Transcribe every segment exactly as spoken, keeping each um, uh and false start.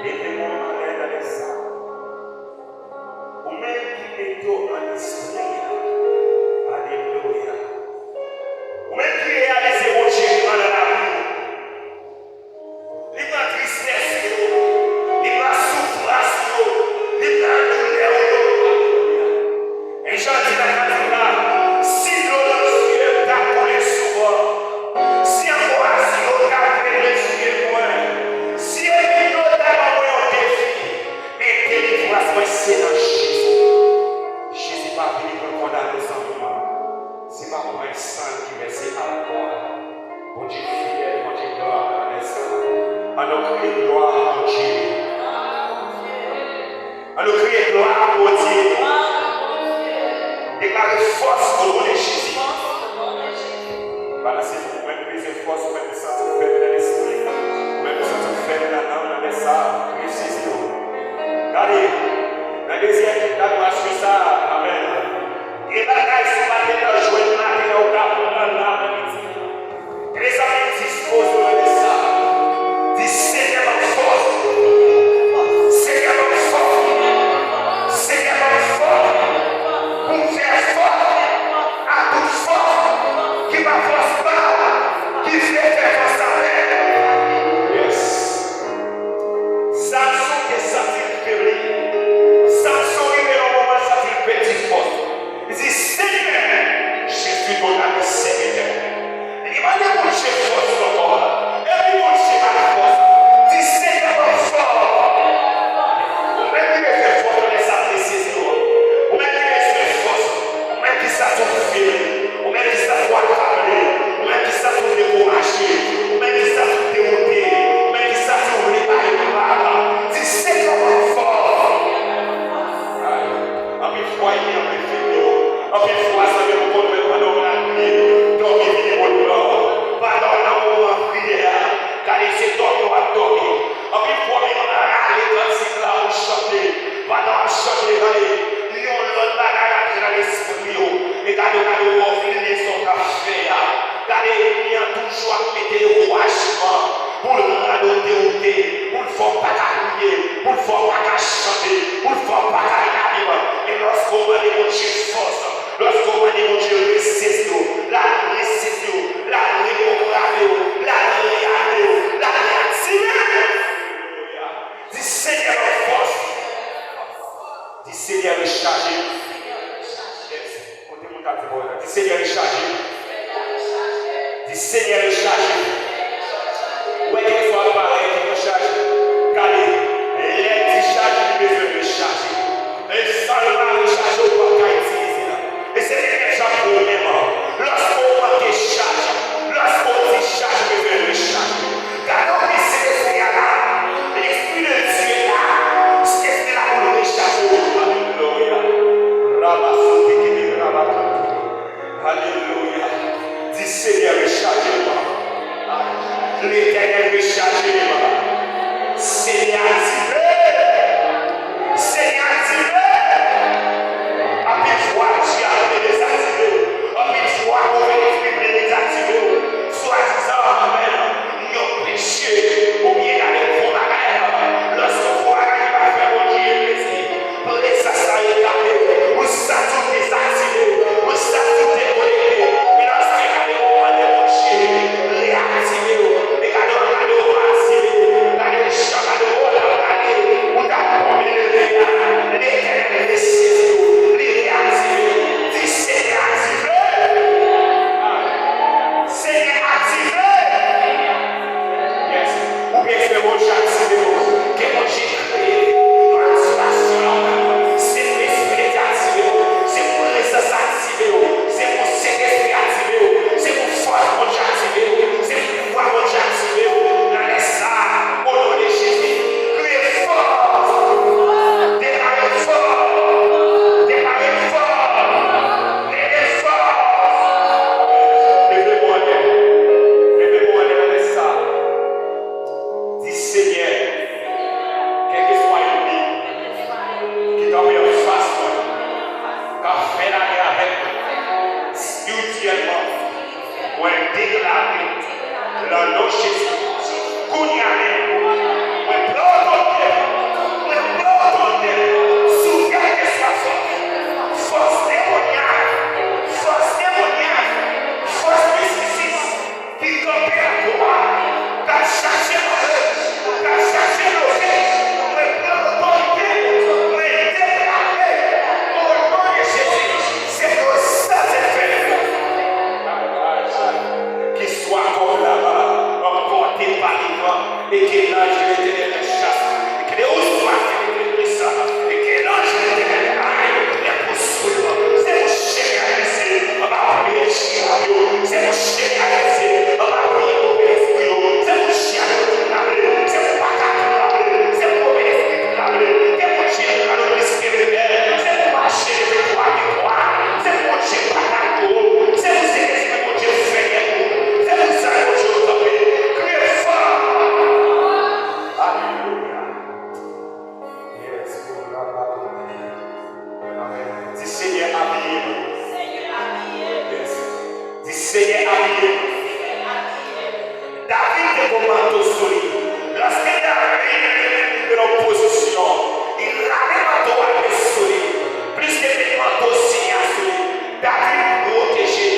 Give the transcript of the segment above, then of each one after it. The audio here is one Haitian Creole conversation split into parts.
Leve men w anlè nan lè sa. Ou menm ki mete w an espri a. Alelouya. Ou menm ki reyalize Bondye vivan nan lavi w. Li pran tristès ou yo. Li pran soufrans ou yo. Li pran doulè ou yo. E jan di nan kantèk la, si dlo nan zye m ta koule sou bò, si anmwazi yo ta vle retire mwen, si ènmi yo ta ban mwen yon defi, men delivrans mwen se nan Jezi. Jezi pa vini pou l kondane zanmi m. Se pa pou mwen san ki vèse a la kwa. Bondye fidèl, Bondye glwa nan lè sa. An nou kriye glwa a Bondye. An nou kriye glwa a Bondye. Deklare fòs o non de Jezi. Balanse pou mwen, peze fòs, ou menm ki santi w fèb nan lespri. Ou menm ki santi w fèb nan nanm, nan lè sa, kriye Jezi o. Gade, nan dezyèm etap, aswè sa, amèn. Gen bagay si w pa gentan jwenn maten an, ou ka pran nan aprèmidi. Mezanmi, dispoze w nan lè sa. Di, Senyè, ban m fòs. Senyè, ban m fòs. Senyè, ban m fòs. Pou m fè fòs. Bondye aktive w. Ke Bondye kreye yon aktivasyon nan w. Se pou Lespri de Dye aktive w. Se pou prezans la aktive w. Se pou Sentespri aktive w. Se pou fòs Bondye aktive w. Se pou pouvwa Bondye aktive w. Nan lè sa a, o non de Jezi, kriye fò. Deklare fò. Deklare fò. Leve fò. Leve mwen. Leve mwen nan lè sa a. Di, Senyè, kèlkeswa ènmi ki kanpe anfas mwen, k ap fè lagè avèk mwen, espirityèlman, mwen deklare, nan non Jezi, kounye a menm, mwen pran otorite, mwen pran otorite sou kèlkeswa fòs, fòs demonyak, fòs demonyak, fòs mistis, ki kanpe nan kwa, k ap chache mare, k ap chache bloke, mwen pran otorite, mwen deklare, o non de Jezi, se pou sa se fèt. Ki swa kòm lama, anpòte pa li van, e ke lanj Letènèl nan chas, e ke oswa ke Kris, e ke lanj Letènèl ay, lè pou sou yo, se pou chèn agrese, anba pye djab yo, se pou chèn agrese, anba pye move lespri yo, se pou djab yo tranble, se pou patat tranble, se pou move lespri tranble, ke Bondye pran nou plis ke rebèl, se pou mache leve twa ke twa, se pou Bondye patat yo, se pou Sentespri Bondye fè nèt ou, se pou zam Bondye yo kanpe, kriye fò. Alelouya. Yes, oh, la, la, la. Amen. Di, Senyè, abiye m. Yes. Di, Senyè, abiye m. David te gen manto sou li. Lòske David te nan pozisyon, li lave manto a, l met sou li. Plis ke met manto Senyè a sou li, David pwoteje.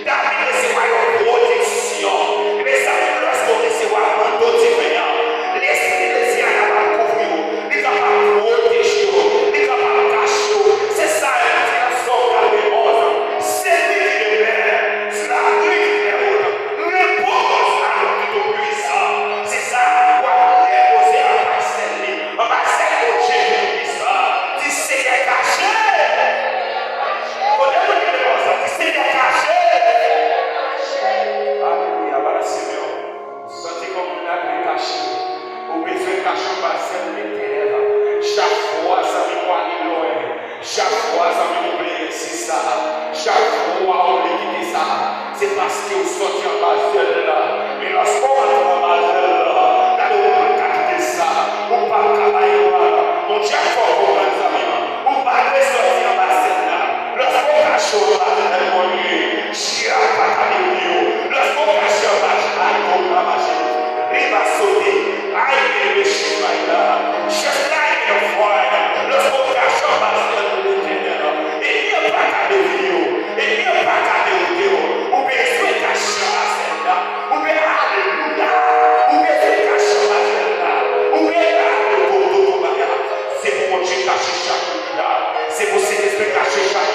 David resevwa yon pwoteksyon. Mezanmi, lòske w resevwa manto diven an, Lespri de Dye a kapab kouvri w. Li kapab pwoteje w. Li kapab kache w. Se sa l di nan Sòm katrevenn-onz. Celui qui demeure sous l'abri du Très-Haut repose à l'ombre du Tout-Puissant. Se sa, w ap repoze anba zèl li, anba zèl Bondye ki tou pwisan. Di, Senyè, kache. Kote moun ki te konsa? Di, Senyè, kache. Alelouya, balanse men w. Santi kòm ou lage kache. Ou bezwen kache anba zèl Letènèl. Chak fwa zanmi w ale lwen, chak fwa zanmi w bliye sista, chak fwa ou vle kite sa, se paske ou sòti anba zèl la. Men lòske w